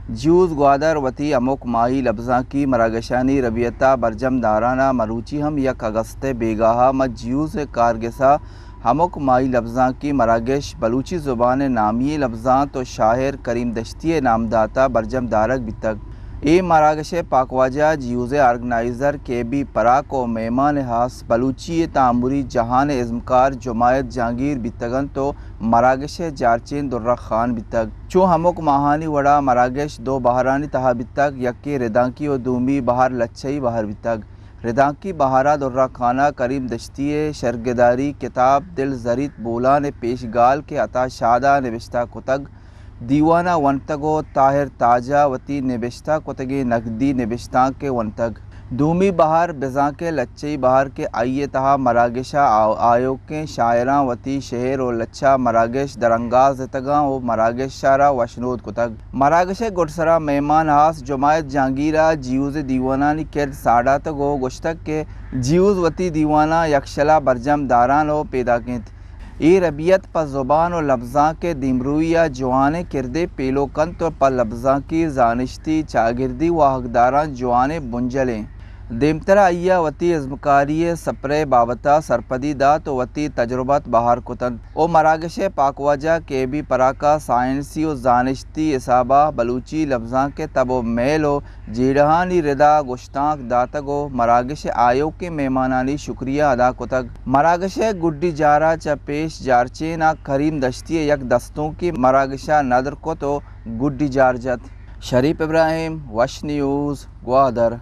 جیوز گوادر وتی ہمک ماہی لبزانکی مراگشانی ربیت ءَ برجم داران ءَ مروچی ہم یک اگست ءِ بیگاہ ءَ ماں جیوز ءِ کارگس ءَ ہمک ماہی لبزانکی مراگش بلوچی زبان ءِ نامی ئیں لبزانت ءُ شاعر کریم دشتی ءِ نامدات ءَ برجم دارگ بیتگ۔ اے مراگش ءِ پاکواجہ جیوز ءِ آرگنائزر کے بی پراک ءُ مہمان ہاس بلوچی ءِ تامری جہان ءِ ازمکار جماعت جہانگیر بیتگ انت ءُ مراگش ءِ جارچین درہ خان بیتگ۔ چو ہمک ماہانی وڑا مراگش دو بہرانی تہا بیتگ، یکے ردانکی ءُ دومی بہر لچہی بہر بیتگ۔ ردانکی بہر ءَ درہ خان ءَ کریم دشتی ءِ شرگداری کتاب دل زریت بولان ءِ پیشگال کہ عطا شاد ءَ نبشتہ کتگ، دیوان ءَ ونتگ ءُ طاہر تاج ءَ وتی نبشتہ کتگیں نگدی نبشتانک ءَ ونتگ۔ دومی بہر بزانکہ لچہی بہر کہ آئی ءِ تہا مراگش ءَ آ-، آیوکیں شاعراں وتی شعر ءُ لچہ مراگش درانگاز اتگاں ءُ مراگش ءَ را وشنود کتگ۔ مراگش ءِ گڈسرا مہمان ہاس جماعت جہانگیر ءَ جیوز ءِ دیوانانی کرد ساڑاتگ ءُ گوشتگ کہ جیوز وتی دیواناں یکشل ءَ برجم داران ءُ پیداک انت۔ اے ربیت پہ زبان ءُ لبزانک ءِ دیمروئی ءَ جوانیں کردے پیلو کنت ءُ پہ لبزانکی زانشتی چاگردی واہگداراں جوانیں بنجلیں۔ دیمترا آئی ءَ وتی ازمکاری ءِ سپر ءِ بابت ءَ سرپدی دات ءُ وتی تجربت بہر کت انت ءُ مراگش ءِ پاکواجہ کے بی پراک ءَ سائنسی ءُ زانشتی حساب ءَ بلوچی لبزانک ءِ تب ءُ میل ءُ جیڑہانی ردا گشتانک داتگ ءُ مراگش ءِ آیوکیں مہمانانی شکریہ ادا کتگ۔ مراگش ءِ گڈی جار ءَ چہ پیش جارچین ءَ کریم دشتی ءِ یک دستونکیں مراگش ءَ ندر کت ءُ گڈی جار جت۔ شریف ابراہیم، وش نیوز، گوادر۔